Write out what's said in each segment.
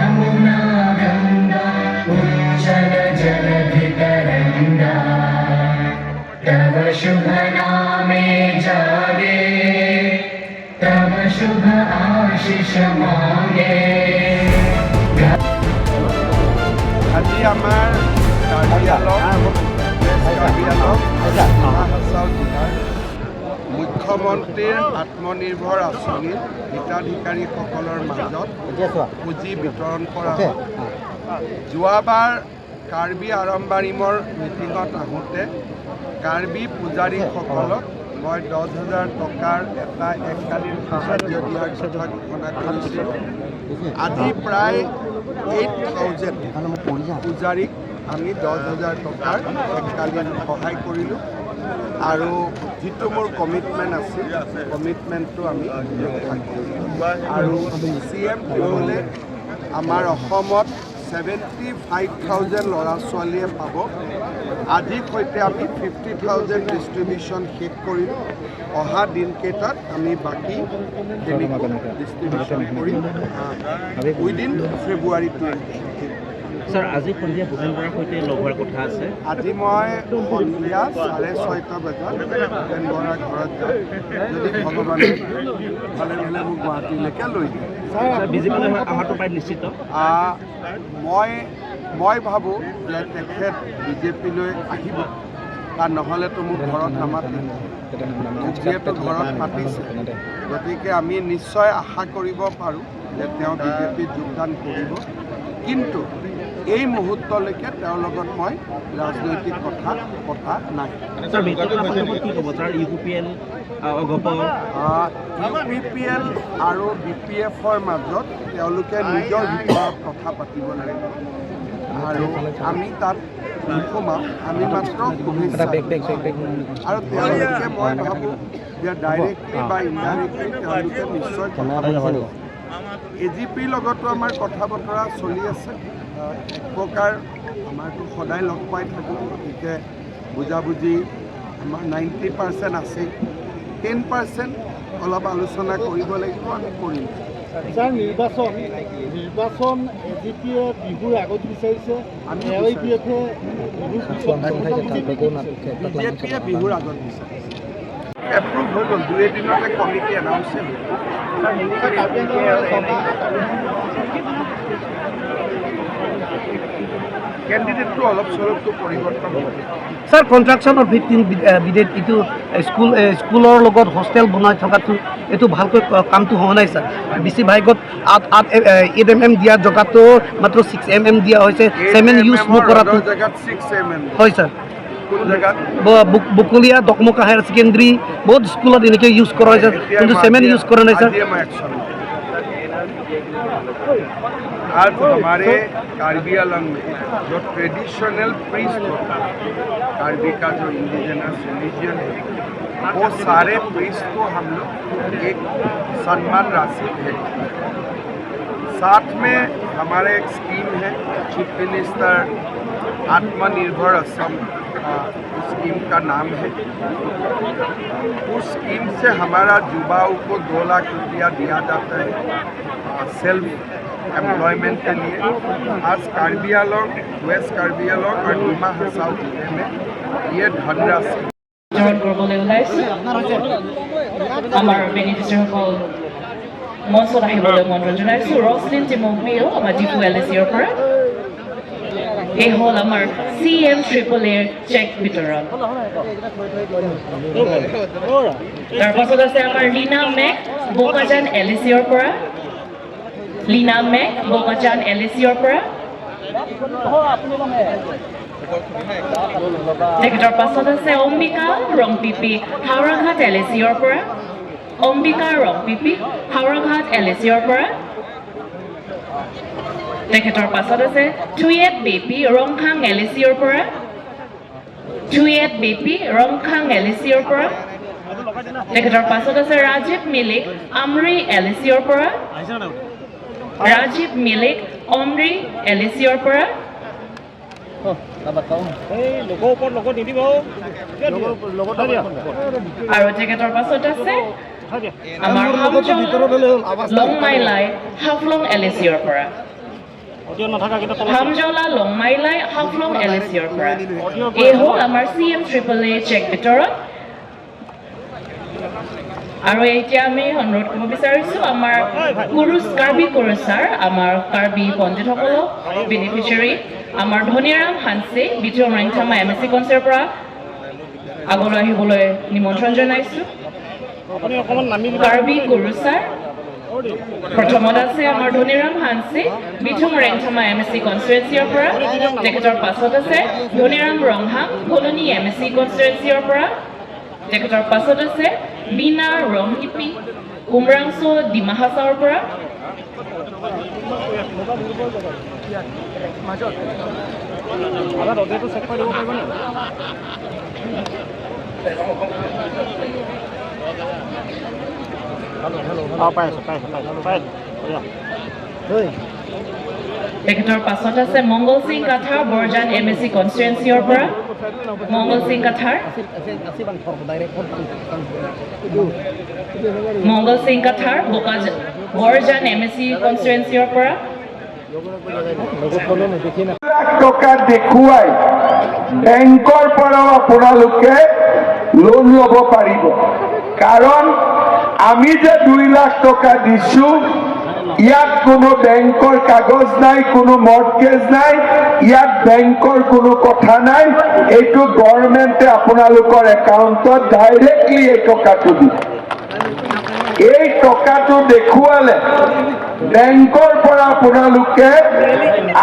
যমুনা গঙ্গা উচ্ছল জলধি তৰঙ্গা, তব শুভ নামে জাগে, তব শুভ আশিস মাগে। আজি আমাৰ কাৰ্বি আলং, ৱেষ্ট কাৰ্বি আলং, ডিমা হাছাও জিলাৰ মুখ্যমন্ত্ৰীৰ আত্মনিৰ্ভৰ আঁচনিৰ হিতাধিকাৰীসকলৰ মাজত পুঁজি বিতৰণ কৰা হ'ল। যোৱাবাৰ কাৰ্বি আৰম্বাৰিমৰ মিটিঙত আহোঁতে কাৰ্বি পূজাৰীসকলক মই 10,000 টকাৰ এটা এককালীন সাহায্য দিয়াৰ কথা ঘোষণা কৰিছিলোঁ। আজি প্ৰায় 8,000 পূজাৰীক আমি 10,000 টকাৰ এককালীন সহায় কৰিলোঁ আৰু যিটো মোৰ কমিটমেণ্ট আছিল, কমিটমেণ্টটো আমি ৰক্ষা কৰিলোঁ। আৰু চি এম ত্ৰিপলে আমাৰ অসমত 75,000 ল'ৰা ছোৱালীয়ে পাব। আজিৰ সৈতে আমি 50,000 ডিষ্ট্ৰিবিউশ্যন শেষ কৰিলোঁ। অহা দিনকেইটাত আমি বাকীখিনিকো ডিষ্ট্ৰিবিউশ্যন কৰিম উইদিন ফেব্ৰুৱাৰী 20। ছাৰ, আজি সন্ধিয়া ভূপেন বৰাৰ সৈতে লগ হোৱাৰ কথা আছে। আজি মই সন্ধিয়া 6:30 বজাত ভূপেন বৰাৰ ঘৰত যাম, যদি ভগৱানে ভালে ভালে মোক গুৱাহাটীলৈকে লৈ যায়। ছাৰ, বিজেপিলৈ অহাটো প্ৰায় নিশ্চিত। মই ভাবোঁ যে তেখেত বিজেপিলৈ আহিব, কাৰণ নহ'লেতো মোক ঘৰত নামাতে। মোক যিহেতু ঘৰত মাতিছে, গতিকে আমি নিশ্চয় আশা কৰিব পাৰোঁ যে তেওঁ বিজেপিত যোগদান কৰিব। কিন্তু এই মুহূৰ্তলৈকে তেওঁৰ লগত মই ৰাজনৈতিক কথা পতা নাই। ছাৰ, মিত্ৰতা সন্দৰ্ভত কি ক'ব ছাৰ? ইউ পি এল, অগপ? ইউ পি পি এল আৰু বি পি এফৰ মাজত তেওঁলোকে নিজৰ ভিতৰত কথা পাতিব লাগিব আৰু আমি তাত নোসোমাওঁ। আমি মাত্ৰ শুভেচ্ছা আৰু তেওঁলোকে, মই ভাবোঁ যে ডাইৰেক্টলি বা ইনডাইৰেক্টলি তেওঁলোকে নিশ্চয় কথা পাতিব। এ জি পিৰ লগতো আমাৰ কথা বতৰা চলি আছে। এক প্ৰকাৰ আমাৰতো সদায় লগ পাই থাকোঁ, গতিকে বুজাবুজি আমাৰ 90% আছেই। 10% অলপ আলোচনা কৰিব লাগিব, আমি কৰিম। ছাৰ, নিৰ্বাচন এ জি পিয়ে বিহুৰ আগত বিচাৰিছে। আমি এ I P এফে বিহুৰ পিছত। বিজেপিয়ে বিহুৰ আগত বিচাৰিছে। এপ্ৰুভ হৈ গ'ল, দুই এদিনতে কমিটি এনাউন্সে হৈ গ'ল। কাৰ্বি আংলঙৰ ছটা কেণ্ডিডেটটো অলপ চলপটো পৰিৱৰ্তন হ'ব। ছাৰ, কনষ্ট্ৰাকশ্যন অফ 15 বিডেড, এইটো স্কুলৰ লগত হোষ্টেল বনাই থকাটো, এইটো ভালকৈ কামটো হোৱা নাই ছাৰ। বেছিভাগত আঠ আঠ 8 mm দিয়া জেগাতো মাত্ৰ 6 mm দিয়া হৈছে, চেমেণ্ট ইউজ নকৰাটো। জেগাত 6 mm? হয় ছাৰ। কোন জেগাত? বকুলীয়া, দকমকা হায়াৰ ছেকেণ্ডেৰী, বহুত স্কুলত এনেকৈ ইউজ কৰা হৈছে, কিন্তু চেমেণ্ট ইউজ কৰা নাই ছাৰ। আজিয়ে মই एक्शन। आज हमारे कार्बी आलंग में जो ट्रेडिशनल प्रीस्ट होता है, कार्बी का जो इंडिजिनस रिलीजन है, वो सारे प्रीस्ट को हम लोग एक सम्मान राशि भेंट करते हैं। साथ में हमारे एक स्कीम है, चीफ मिनिस्टर आत्मनिर्भर असम उस स्कीम का नाम है। उस स्कीम से हमारा युवाओं को 2 लाख रुपया दिया जाता है सेल्फ एम्प्लॉयमेंट के लिए। आज Karbi along, waste Karbi along और डिमा हसाओ जिले में ये धनराशि বিতৰণ কৰিবলৈ ওলাইছোঁ। আমাৰ বেনিফিচিয়াৰীসকল মঞ্চত আহিবলৈ আমন্ত্ৰণ জনাইছোঁ। ৰছলিন টিমুক মিল, আমাৰ ডিফু এল এ চিৰ পৰা। এই হ'ল আমাৰ চি এম ট্ৰিপল এৰ চেক বিতৰণ। তাৰপাছত আছে আমাৰ লীনা মেক, বোকাজান এল এ চিৰ পৰা। লীনা মেক, বোকাজান এল এ চিৰ পৰা। তেখেতৰ পাছত আছে অম্বিকা ৰংপিপি, হাওৰাঘাট এল এ চিৰ পৰা। অম্বিকা ৰংপিপি, হাওৰাঘাট এল এ চিৰ পৰা। তেখেতৰ পাছত আছে থুয়েট বেপি, ৰংখাং এল এ চিৰ পৰা। থুয়েট বেপি, ৰংখাং এল এ চিৰ পৰা। তেখেতৰ পাছত আছে ৰাজীৱ মিলিক, আমৰি এল এ চিৰ পৰা। ৰাজীৱ মিলিক, অমৰি এল এ চিৰ পৰা। লগৰ ওপৰত লগত নিদিব। আৰু তেখেতৰ পাছত আছে আমাৰ হামজং লংমাইলাই, হাফলং এল এ চিৰ পৰা। হামজলা লংমাইলাই, হাফলং এল এ চিৰ পৰা। এই হ'ল আমাৰ CM AAA check বিতৰণ। আৰু এতিয়া আমি অনুৰোধ কৰিব বিচাৰিছোঁ আমাৰ কুৰুচ কাৰ্বি কুৰুচাৰ, আমাৰ কাৰ্বি পণ্ডিতসকলক, বেনিফিচিয়াৰী আমাৰ ধনীৰাম হানছে, বিথুং ৰেংথামা এম এ চি কনচেৰ পৰা আগলৈ আহিবলৈ নিমন্ত্ৰণ জনাইছোঁ। কাৰ্বি গুৰুচাৰ প্ৰথমত আছে আমাৰ ধনীৰাম হানছে, বিথুং ৰেংথামা এম এ চি কনষ্টিটুৱেঞ্চিৰ পৰা। তেখেতৰ পাছত আছে Dhaniram Ronghang, colony M A C কনষ্টিটুৱেঞ্চিৰ পৰা। তেখেতৰ পাছত আছে বীণা ৰংহিপি, উমৰাংচ ডিমা হাছাওৰ পৰা। তেখেতৰ পাছত আছে মংগল Singh Kathar, Borjan M A C কনষ্টিটুৱেঞ্চিৰ পৰা। মংগল সিং কাথাৰ, মংগল সিং কাথাৰ, বোকা বৰজান এম এ চি কনষ্টিটুৱেঞ্চিৰ পৰা। লাখ টকা দেখুৱাই বেংকৰ পৰাও আপোনালোকে লোন ল'ব পাৰিব। কাৰণ আমি যে 2 লাখ টকা দিছো, ইয়াত কোনো বেংকৰ কাগজ নাই, কোনো মৰ্টগেজ নাই, ইয়াত বেংকৰ কোনো কথা নাই। এইটো গভৰ্ণমেণ্টে আপোনালোকৰ একাউণ্টত ডাইৰেক্টলি এই টকাটো দিব। এই টকাটো দেখুৱালে বেংকৰ পৰা আপোনালোকে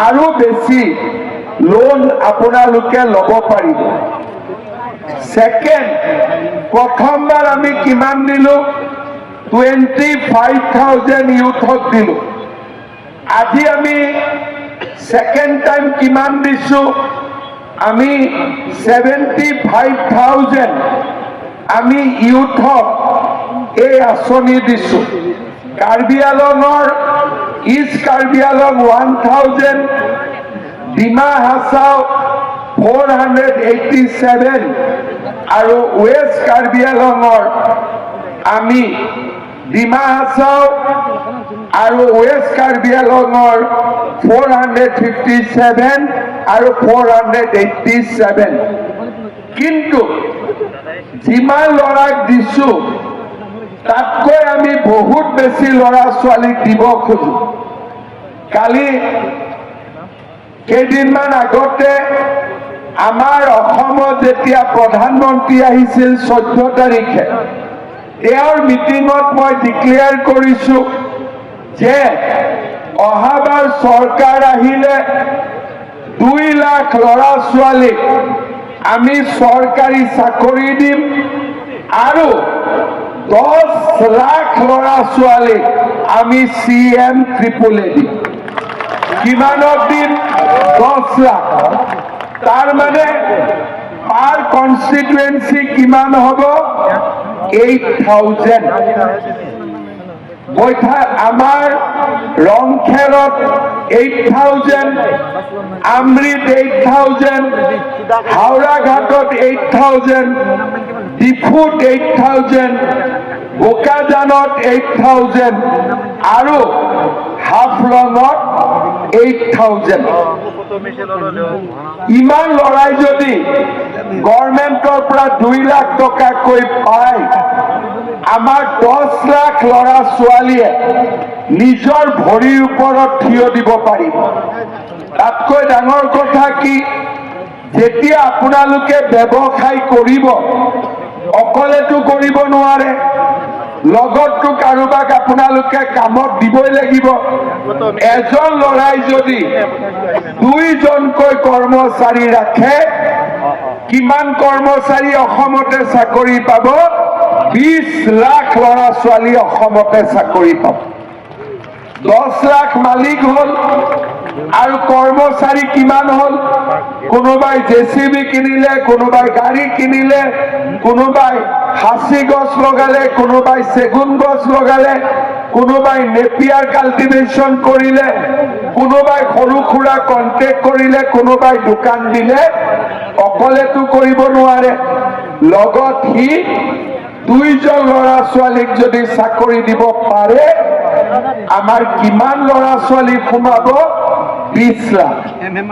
আৰু বেছি লোন আপোনালোকে ল'ব পাৰিব। ছেকেণ্ড, প্ৰথমবাৰ আমি কিমান দিলো? 25,000 ইউথক দিলো। আজি আমি ছেকেণ্ড টাইম কিমান দিছো? আমি 75,000 আমি ইউথক এই আঁচনি দিছো। কাৰ্বি আলঙৰ, ইষ্ট কাৰ্বি আলং 1,000, ডিমা হাছাও 487 আৰু ৱেষ্ট কাৰ্বি আলঙৰ আমি ডিমা হাছাও আৰু ৱেষ্ট কাৰ্বি আলঙৰ 457 আৰু 487। কিন্তু যিমান ল'ৰাক দিছো, তাতকৈ আমি বহুত বেছি ল'ৰা ছোৱালীক দিব খোজো। কালি কেইদিনমান আগতে আমাৰ অসমত যেতিয়া প্ৰধানমন্ত্ৰী আহিছিল 14 তাৰিখে, তেওঁৰ মিটিঙত মই ডিক্লেয়াৰ কৰিছো যে অহাবাৰ চৰকাৰ আহিলে 2 লাখ ল'ৰা ছোৱালীক আমি চৰকাৰী চাকৰি দিম আৰু 10 লাখ ল'ৰা ছোৱালীক আমি চি এম ট্ৰিপল এ দিম। কিমানক দিম? 10 লাখ। তাৰ মানে পাৰ কনষ্টিটুৱেঞ্চি কিমান হ'ব? 8,000। বৈঠা আমাৰ ৰংখেৰত 8,000, আমৰিত 8,000, হাওৰাঘাটত 8,000, ডিফুত 8,000, বোকাজানত 8,000 আৰু হাফলঙত 8,000। ইমান ল'ৰাই যদি গভৰ্ণমেণ্টৰ পৰা 2 লাখ টকাকৈ পায়, আমাৰ 10 লাখ ল'ৰা ছোৱালীয়ে নিজৰ ভৰিৰ ওপৰত থিয় দিব পাৰিব। তাতকৈ ডাঙৰ কথা কি? যেতিয়া আপোনালোকে ব্যৱসায় কৰিব, অকলেতো কৰিব নোৱাৰে, লগততো কাৰোবাক আপোনালোকে কামত দিবই লাগিব। এজন ল'ৰাই যদি দুইজনকৈ কৰ্মচাৰী ৰাখে, কিমান কৰ্মচাৰী অসমতে চাকৰি পাব? 20 লাখ ল'ৰা ছোৱালী অসমতে চাকৰি পাব। 10 লাখ মালিক হ'ল আৰু কৰ্মচাৰী কিমান হ'ল? কোনোবাই জেচিবি কিনিলে, কোনোবাই গাড়ী কিনিলে, কোনোবাই সাঁচি গছ লগালে, কোনোবাই চেগুন গছ লগালে, কোনোবাই নেপিয়াৰ কাল্টিভেশ্যন কৰিলে, কোনোবাই সৰু সুৰা কণ্ট্ৰেক্ট কৰিলে, কোনোবাই দোকান দিলে। অকলেতো কৰিব নোৱাৰে। লগত সি দুইজন ল'ৰা ছোৱালীক যদি চাকৰি দিব পাৰে, আমাৰ কিমান ল'ৰা ছোৱালী সোমাব? 20 লাখ। M M.